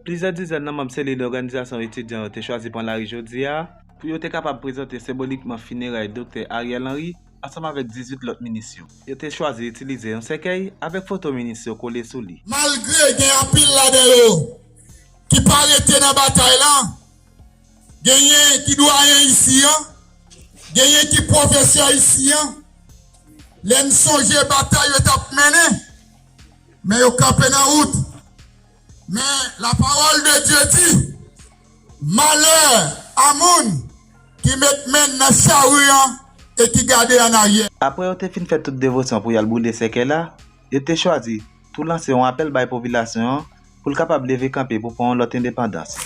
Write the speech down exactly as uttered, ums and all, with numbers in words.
Plizyè dizèn nan manm selil òganizasyon etidyan yo te chwazi pran lari jodi a pou yo te kapab prezante senbolikman fineray Doktè Ariel Henry ansanm avèk dizuit lòt minis yo. Yo te chwazi itilize yon sèkèy avèk foto minis yo kole sou li. Malgre gen anpil ladan yo ki pa rete nan batay lan, genyen ki dwayen isi an, genyen ki pwofesè isi an, lè n sonje batay yo t ap mennen, men yo kanpe nan wout. Men lapawòl de Dye di, malè a moun ki met men nan chari an e ki gade an aryè. Apre yo te fin fè tout devosyon pou y al boule sèkèy la, yo te chwazi tou lanse yon apèl bay popilasyon an pou l kapab leve kanpe pou pran yon lòt endepandans.